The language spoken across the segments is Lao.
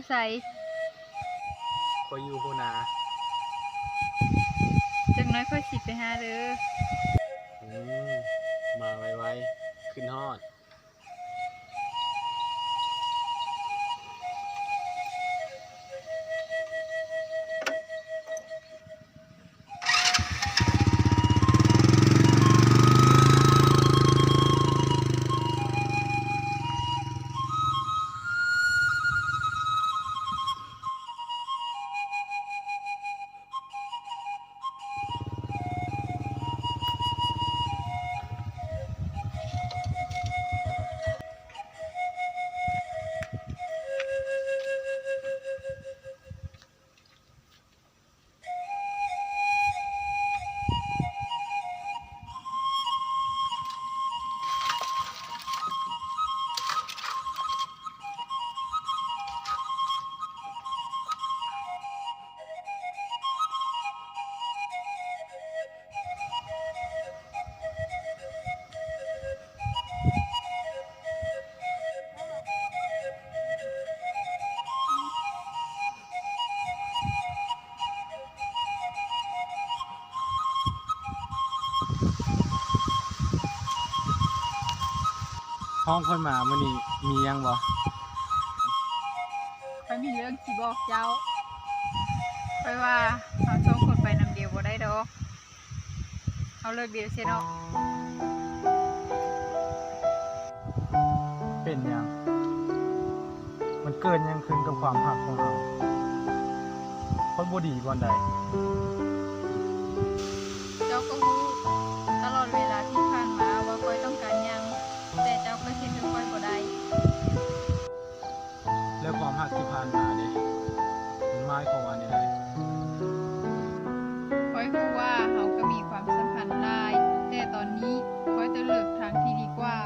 ໃສ? ຂ້ອຍຢູ່ຫົວໜ້າ. ຈັກໜ້ອຍຂ້ອຍຊິໄປຫາເດີ. ອືມ ມາໄວໆ ຂຶ້ນຮອດ. ຫ້ອງຂ້ອຍມາມື້ນີ້ມີຫຍັງບໍ່? ຂ້ອຍມີເລື່ອງຊິບອກເຈົ້າ. ຂ້ອຍວ່າເຮົາສອງຄົນໄປນຳດຽວບໍ່ໄດ້ດອກ. ເຮົາເລີກດຽວຊະເນາະ. ເປັນຫຍັງ? ມັນເກີດຫຍັງຂຶ້ນກັບຄວາມຮັກຂອງເຮົາ? ຂ້ອຍບໍ່ດີບ່ອນໃດ? ເຈົ້າກໍຮູ້ຕະຫຼອດເວລາທີ່ຜ່ານມາວ່າຂ້ອຍຕ້ອງການຫຍັງ, ແຕ່ເຈົ້າກໍເຮັດໃຫ້ຂ້ອຍບໍ່ໄດ້. ແລ້ວຄວາມຮັກທີ່ຜ່ານມາເດ ມັນໝາຍຄວາມວ່າແນວໃດ? ຂ້ອຍຮູ້ວ່າເຮົາກໍມີຄວາມສຳພັນຫຼາຍ, ແຕ່ຕອນນີ້ຂ້ອຍຕ້ອງເລືອກທາງທີ່ດີກວ່າ.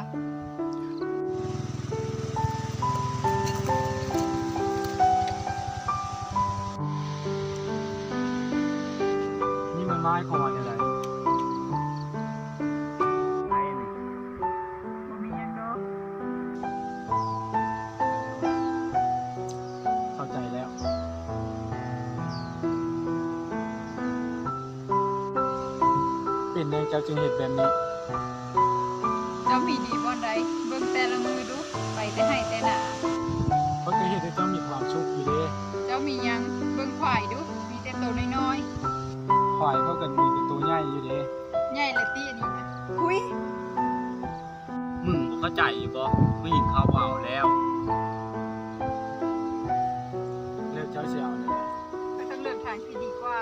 ນີ້ມັນໝາຍຄວາມວ່າແນວໃດ? ບໍ່ມີຫຍັງດອກ. ເຂົ້າໃຈແລ້ວ. ເປັນຫຍັງເຈົ້າຈຶ່ງເຮັດແບບນີ້? ເຈົ້າມີດີບ່ອນໃດ? ເບິ່ງແຕ່ລະມື້ດຸ, ໄປແຕ່ໄຮ່ແຕ່ນາ. ຂ້ອຍກໍເຮັດໃຫ້ເຈົ້າມີຄວາມສຸກຢູ່ເດ. ເຈົ້າມີຫຍັງ? ເບິ່ງຄວາຍດຸ, ມີແຕ່ໂຕນ້ອຍໆ. ຄວາຍຂ້ອຍກໍມີແຕ່ໂຕໃຫຍ່ຢູ່ເດ. ໃຫຍ່ລະຕິອັນນີ້ນະ. ຫຸຍ! ມຶງບໍ່ເຂົ້າໃຈຢູ່ບໍ? ຜູ້ຍິງເຂົາບໍ່ເອົາແລ້ວ. ແລ້ວເຈົ້າຊິເອົາແນວໃດ? ຂ້ອຍຕ້ອງເລືອກທາງທີ່ດີກວ່າ.